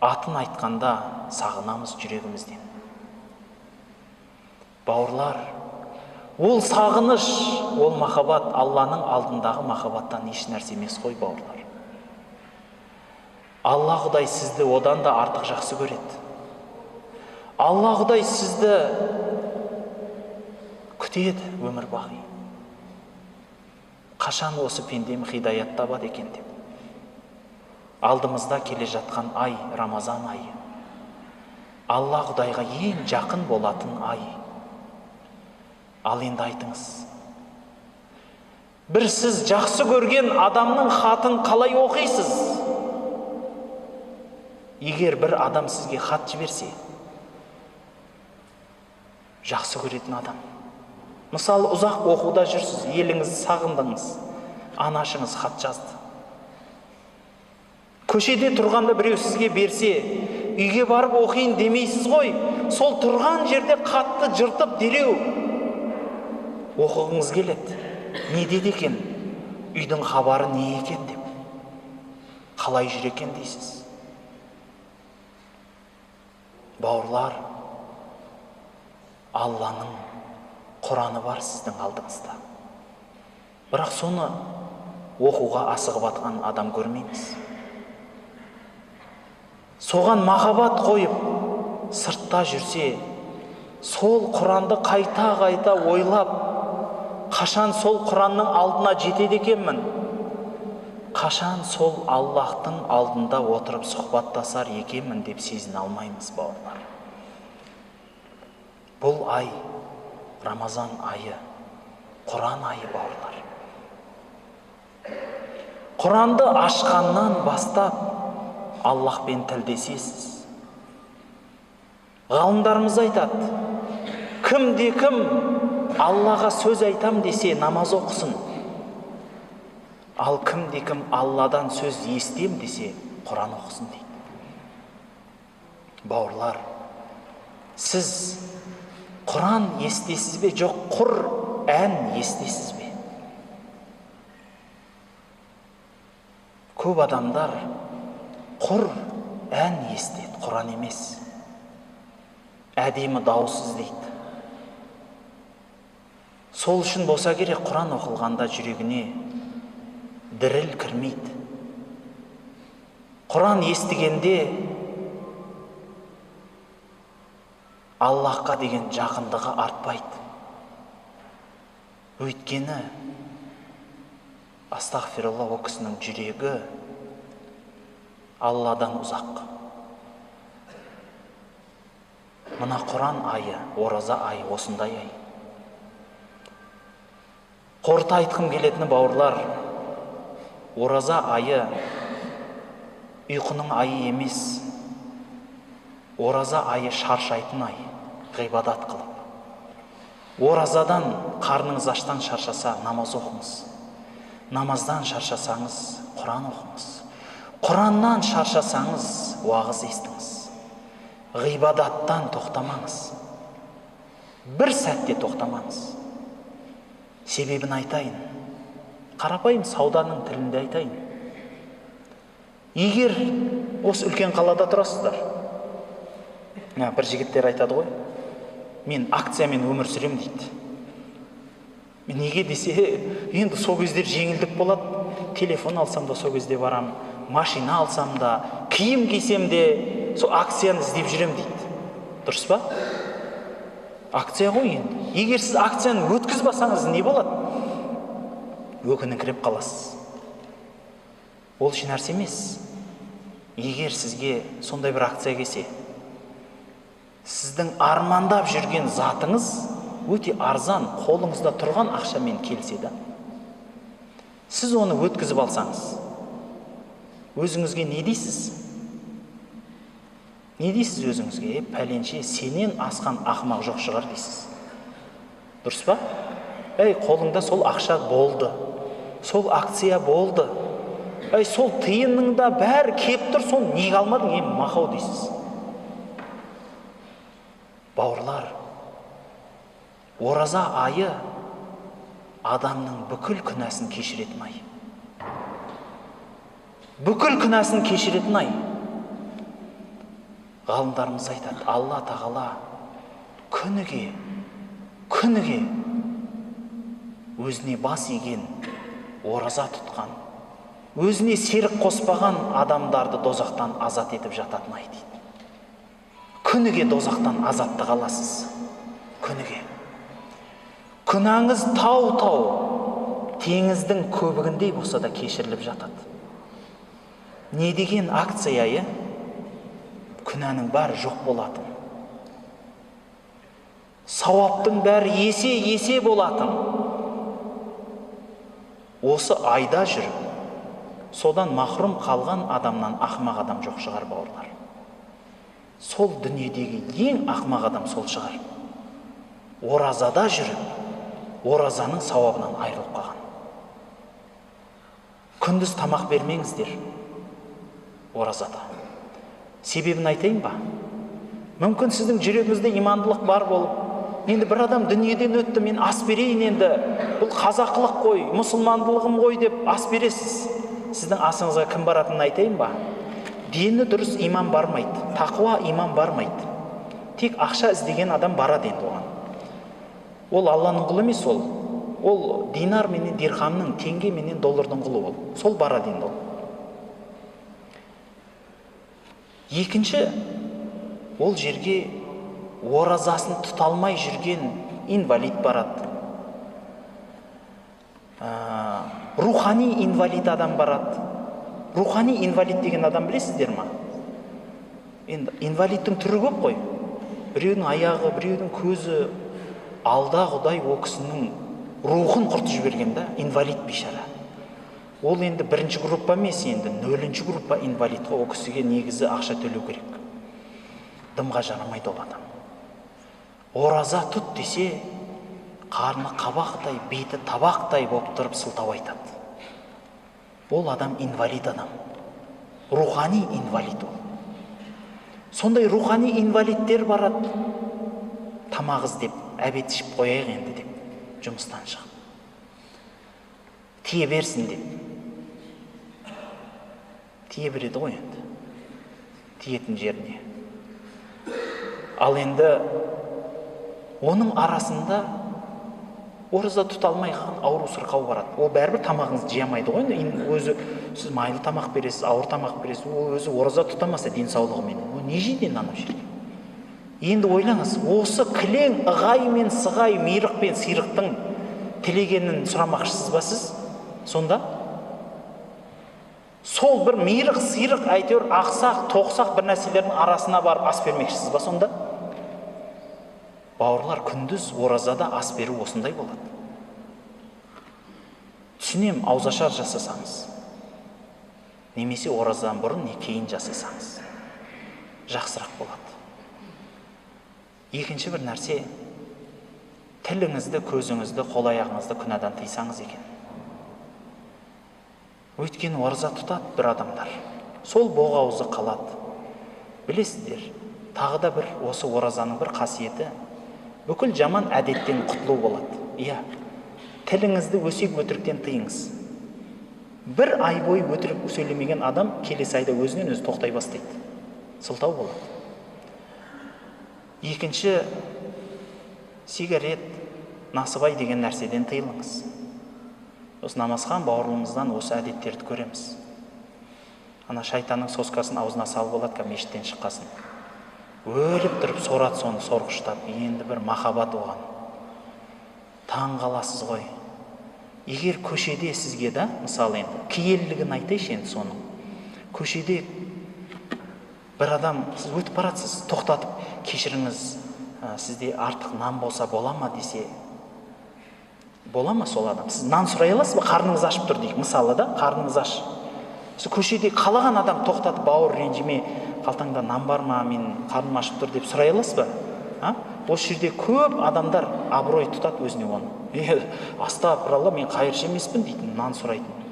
Атын айтқанда сағынамыз жүрегімізден. Бауырлар, ол сағыныш, ол махаббат Алланың алдындағы махаббаттан еш нәрсе емес қой, бауырлар. Алла Құдай сізді одан да артық жақсы көреді. Алла Құдай сізді күтеді өмір бақи. Қашан осы пендем хидаят табады екен деп. Алдымызда келе жатқан ай, Рамазан айы. Алла Құдайға ең жақын болатын ай. Ал енді айтыңыз, бір сіз жақсы көрген адамның хатын қалай оқисыз? Егер бір адам сізге хат жіберсе, жақсы көретін адам. Мысалы, ұзақ оқуда жүрсіз, еліңізді сағындыңыз, анашыңыз хат жазды. Көшеде тұрғанда біреу сізге берсе, үйге барып оқиын демейсіз ғой, сол тұрған жерде хатты жыртып дереу оқығыңыз келеді. Не деді екен? Үйдің хабары не екен деп. Қалай жүр екен дейсіз. Бауырлар, Алланың Құраны бар сіздің алдыңызда. Бірақ соны оқуға асығып атқан адам көрмейміз. Соған махаббат қойып, сыртта жүрсе, сол Құранды қайта-қайта ойлап, қашан сол Құранның алдына жетеді екенмін, қашан сол Аллахтың алдында отырып сұхбаттасар екенмін деп сезіне алмаймыз, бауырлар. Бұл ай, Рамазан айы, Құран айы, бауырлар. Құранды ашқаннан бастап Аллахпен тілдесесіз. Ғалымдарымыз айтады, кімде кім Аллаға сөз айтам десе намаз оқысын. Ал кімде кім Алладан сөз естем десе Құран оқысын дейді. Бауырлар, сіз Құран естесіз бе, жоқ құр ән естесіз бе? Көп адамдар құр ән естеді, Құран емес. Әдемі дауыс іздейді. Сол үшін болса керек, Құран оқылғанда жүрегіне діріл кірмейді. Құран естігенде Аллахқа деген жақындығы артпайды. Өйткені, астағфирулла, ол кісінің жүрегі Алладан ұзақ. Мына Құран айы, ораза айы, осындай ай. Қорыта айтқым келетіні, бауырлар, ораза айы ұйқының айы емес. Ораза айы шаршайтын ай, ғибадат қылып. Оразадан қарныңыз аштан шаршаса, намаз оқыңыз. Намаздан шаршасаңыз, Құран оқыңыз. Құраннан шаршасаңыз, уағыз естіңіз. Ғибадаттан тоқтамаңыз. Бір сәтте тоқтамаңыз. Себебін айтайын. Қарапайым сауданың тілінде айтайын. Егер осы үлкен қалада тұрасыздар, бір жігіттер айтады ғой, мен акциямен өмір сүрем дейді. Неге десе, енді сол кездер жеңілдік болады. Телефон алсам да сол кезде барам, машина алсам да, киім кисем де, сол акцияны іздеп жүрем дейді. Дұрыс па? Акция ғой енді. Егер сіз акцияны өткізбасаңыз не болады? Өкініңкіреп қаласыз. Ол еш нәрсе емес. Егер сізге сондай бір акция келсе, сіздің армандап жүрген затыңыз өте арзан, қолыңызда тұрған ақшамен келсе де, сіз оны өткізіп алсаңыз, өзіңізге не дейсіз? Не дейсіз өзіңізге? Пәленше, сенен асқан ақымақ жоқ шығар дейсіз. Дұрыс па? Әй, қолыңда сол ақша болды, сол акция болды, әй, сол тиынның да бәрі кеп тұр, соны неге алмадың, е, мақау дейсіз. Бауырлар, ораза айы адамның бүкіл күнәсін кешіретін ай. Бүкіл күнәсін кешіретін ай. Ғалымдарымыз айтады, Алла тағала күніге, күніге өзіне бас иген, ораза тұтқан, өзіне серік қоспаған адамдарды дозақтан азат етіп жататын ай дейді. Күніге дозақтан азаттық аласыз. Күніге. Күнәңіз тау-тау, теңіздің көбігіндей болса да кешіріліп жатады. Не деген акция, е? Күнәнің бәрі жоқ болатын. Сауаптың бәрі есе-есе болатын. Осы айда жүріп, содан махрұм қалған адамнан ақымақ адам жоқ шығар, бауырлар. Сол дүниедегі ең ақымақ адам сол шығар. Оразада жүріп, оразаның сауабынан айырылып қалған. Күндіз тамақ бермеңіздер оразада. Себебін айтайын ба? Мүмкін сіздің жүрегіңізде имандылық бар болып, енді бір адам дүниеден өтті, мен ас берейін енді, бұл қазақылық қой, мұсылмандылығым ғой деп ас бересіз. Сіздің асыңызға кім баратынын айтайын ба? Дені дұрыс иман бармайды, тақуа иман бармайды. Тек ақша іздеген адам барады енді оған. Ол Алланың құлы емес ол. Ол динар менен дирхамның, теңге менен доллардың құлы ол. Сол барады енді ол. Екінші, ол жерге оразасын тұта алмай жүрген инвалид барады. Рухани инвалид адам барады. Рухани инвалид деген адам білесіздер ма? Енді инвалидтің түрі көп қой. Біреудің аяғы, біреудің көзі. Алда Құдай о кісінің рухын құртып жіберген да, инвалид бейшара. Ол енді бірінші группа емес, енді нөлінші группа инвалид қой. О кісіге негізі ақша төлеу керек. Дымға жарамайды ол адам. Ораза тұт десе, қарны қабақтай, беті табақтай болып тұрып сылтау айтады. Ол адам инвалид адам. Рухани инвалид ол. Сондай рухани инвалидтер барады. Тамақ іздеп, әбет ішіп қояйық енді деп, жұмыстан шығып. Тие берсін деп. Тие береді ғой енді. Тиетін жеріне. Ал енді оның арасында ораза тұта алмай қалған ауру сырқау барады. Ол бәрібір тамағыңызды жей алмайды ғой. Енді өзі сіз майлы тамақ бересіз, ауыр тамақ бересіз, ол өзі ораза тұтамаса денсаулығымен. Ол не жейді енді анау жерде? Енді ойлаңыз, осы кілең ығай мен сығай, мирық пен сирықтың тілегенін сұрамақшысыз ба сіз? Сонда сол бір мирық, сирық, әйтеуір ақсақ, тоқсақ бір нәрселердің арасына барып ас бермекшісіз ба сонда? Бауырлар, күндіз оразада ас беру осындай болады. Түсінем, ауызашар жасасаңыз, немесе оразадан бұрын не кейін жасасаңыз, жақсырақ болады. Екінші бір нәрсе, тіліңізді, көзіңізді, қол аяғыңызды күнәдан тыйсаңыз екен. Өйткені ораза тұтады бір адамдар. Сол боғауызы қалады. Білесіздер, тағы да бір осы оразаның бір қасиеті, бүкіл жаман әдеттен құтылу болады. Иә, тіліңізді өсек өтіріктен тыйыңыз. Бір ай бойы өтірік сөйлемеген адам келесі айда өзінен өзі тоқтай бастайды. Сылтау болады. Екінші, сигарет, насыбай деген нәрседен тыйылыңыз. Осы намазхан бауырымыздан осы әдеттерді көреміз. Ана шайтанның соскасын аузына салып алады, мешіттен шыққасын. Өліп тұрып сорады соны сорғыштап, енді бір махаббат оған. Таң қаласыз ғой. Егер көшеде сізге да, мысалы енді, киелілігін айтайыншы енді соның. Көшеде бір адам, сіз өтіп баратсыз, тоқтатып, кешіріңіз, сізде артық нан болса бола ма десе, бола ма сол адам? Сіз нан сұрай аласыз ба? Қарныңыз ашып тұр дейік, мысалы да, қарныңыз аш. Сіз көшеде қалаған адам тоқтатып, бауыр ренжіме, қалтаңда нан бар ма, мен қарным ашып тұр деп сұрай аласыз ба? А? Осы жерде көп адамдар абырой тұтады өзіне оны. Астағфиралла, мен қайыршы емеспін дейтін, нан сұрайтын.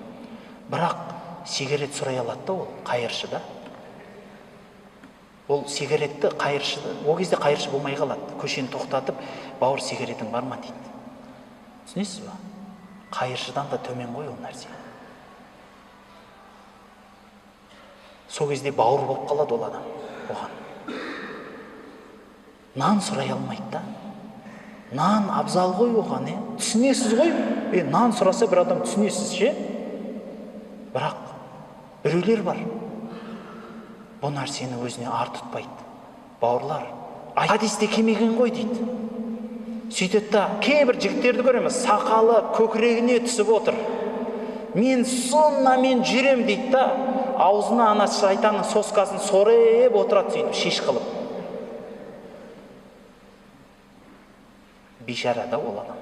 Бірақ сигарет сұрай алады да ол, қайыршы да. Ол сигаретті қайыршы, ол кезде қайыршы болмай қалады. Көшені тоқтатып, бауыр, сигаретің бар ма дейді. Түсінесіз ба? Қайыршыдан да төмен ғой ол нәрсе. Сол кезде бауыр болып қалады ол адам оған. Нан сұрай алмайды да. Нан абзал ғой оған, түсінесіз ғой. Нан сұраса бір адам түсінесіз ше? Бірақ біреулер бар. Бұл нәрсені өзіне ар тұтпайды. Бауырлар, хадисте келмеген ғой дейді. Сөйтеді да, кейбір жігіттерді көреміз, сақалы көкірегіне түсіп отыр. Мен соннамен жүрем дейді да, аузына ана шайтанның соскасын сорып отырады сөйтіп шеш қылып. Бейшара да ол адам.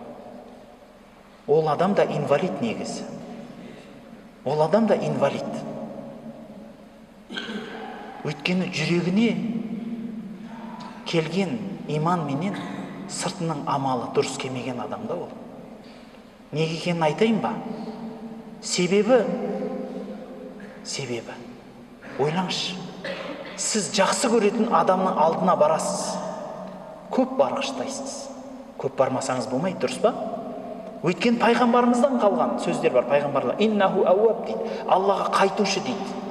Ол адам да инвалид негізі. Ол адам да инвалид. Өйткені жүрегіне келген иман менен сыртының амалы дұрыс келмеген адам да ол. Неге екенін айтайын ба? Себебі, ойлаңызшы, сіз жақсы көретін адамның алдына барасыз, көп барғыштайсыз. Көп бармасаңыз болмайды, дұрыс па? Өйткені пайғамбарымыздан қалған сөздер бар, пайғамбарлар иннаху ауаб дейді, Аллаға қайтушы дейді.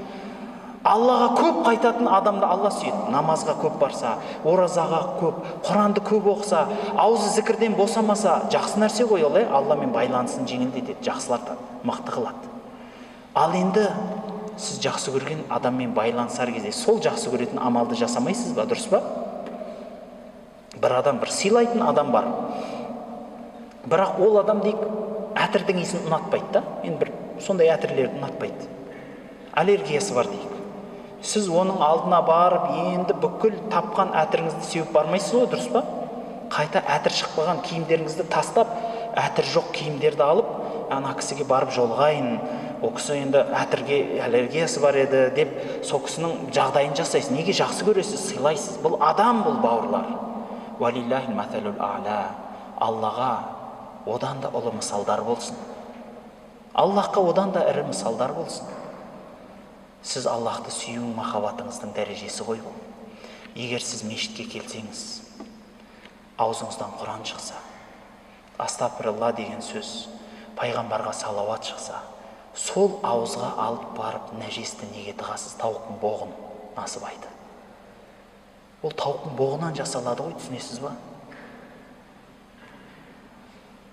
Аллаға көп қайтатын адамды Алла сүйеді. Намазға көп барса, оразаға көп, Құранды көп оқыса, аузы зікірден босамаса, жақсы нәрсе ғой ол, Алламен байланысын жеңілдетеді, жақсылатады, мықты қылады. Ал енді сіз жақсы көрген адаммен байланысар кезде сол жақсы көретін амалды жасамайсыз ба, дұрыс па? Бір адам, бір сыйлайтын адам бар. Бірақ ол адам дейік әтірдің иісін ұнатпайды да, енді бір сондай әтірлерді ұнатпайды. Аллергиясы бар дейік. Сіз оның алдына барып, енді бүкіл тапқан әтіріңізді сеуіп бармайсыз ғой, дұрыс па? Қайта әтір шықпаған киімдеріңізді тастап, әтір жоқ киімдерді алып, ана кісіге барып жолығайын, ол кісі енді әтірге аллергиясы бар еді деп, сол кісінің жағдайын жасайсыз. Неге жақсы көресіз, сыйлайсыз? Бұл адам, бұл бауырлар. Уалиллахил маталул а'ла. Аллаға одан да ұлы мысалдар болсын. Аллахқа одан да ірі мысалдар болсын. Сіз Аллахты сүю махаббатыңыздың дәрежесі ғой бұл. Егер сіз мешітке келсеңіз, аузыңыздан Құран шықса, астағфиралла деген сөз, пайғамбарға салауат шықса, сол ауызға алып барып нәжесті неге тығасыз? Тауықтың боғын насыбайды. Ол тауықтың боғынан жасалады ғой, түсінесіз ба?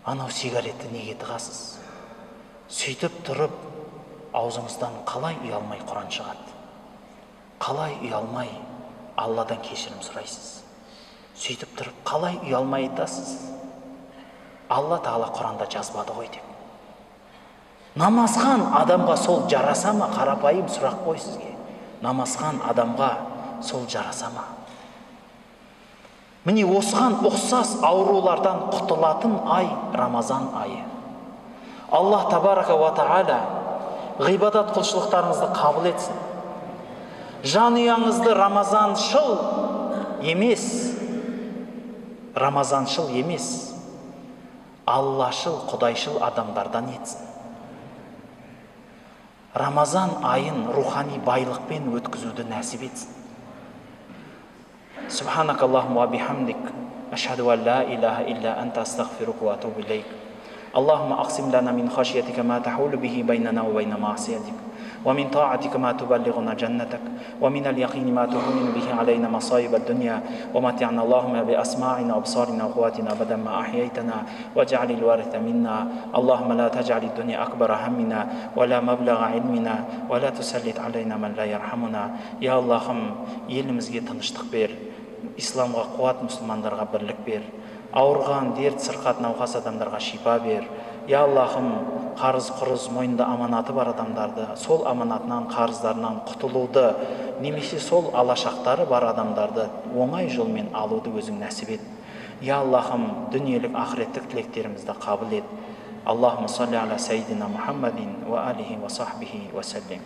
Анау сигаретті неге тығасыз? Сөйтіп тұрып, аузыңыздан қалай ұялмай Құран шығады? Қалай ұялмай Алладан кешірім сұрайсыз? Сөйтіп тұрып, қалай ұялмай айтасыз? Алла Тағала Құранда жазбады ғой деп. Намазхан адамға сол жараса ма? Қарапайым сұрақ қой сізге. Намазхан адамға сол жараса ма? Міне осыған ұқсас аурулардан құтылатын ай Рамазан айы. Аллах табарака уа тағала ғибадат құлшылықтарыңызды қабыл етсін. Жанұяңызды рамазаншыл емес, рамазаншыл емес, Аллашыл, Құдайшыл адамдардан етсін. Рамазан айын рухани байлықпен өткізуді нәсіп етсін. Субханакаллахумма ва бихамдик, ашхаду ан ла илаха илля анта, астағфирука ва атубу илейк. اللهم أقسم لنا من خشيتك ما تحول به بيننا وبين معصيتك، ومن طاعتك ما تبلغنا جنتك، ومن اليقين ما تهون به علينا مصائب الدنيا، ومتعنا اللهم بأسماعنا وأبصارنا وقواتنا أبدا ما أحييتنا، واجعل الوارث منا. اللهم لا تجعل الدنيا أكبر همنا ولا مبلغ علمنا، ولا تسلط علينا من لا يرحمنا. يا اللهم елімізге тыныштық бер, исламға қуат, мұсылмандарға бірлік бер, ауырған, дерт, сырқат, науқас адамдарға шипа бер. Я Аллахым, қарыз құрыз мойнында аманаты бар адамдарды сол аманатынан, қарыздарынан құтылуды, немесе сол алашақтары бар адамдарды оңай жолмен алуды өзің нәсіп ет. Я Аллахым, дүниелік ақыреттік тілектерімізді қабыл ет. Аллахумма салли аля саййидина Мухаммадин ва алихи ва сахбихи ва саллим.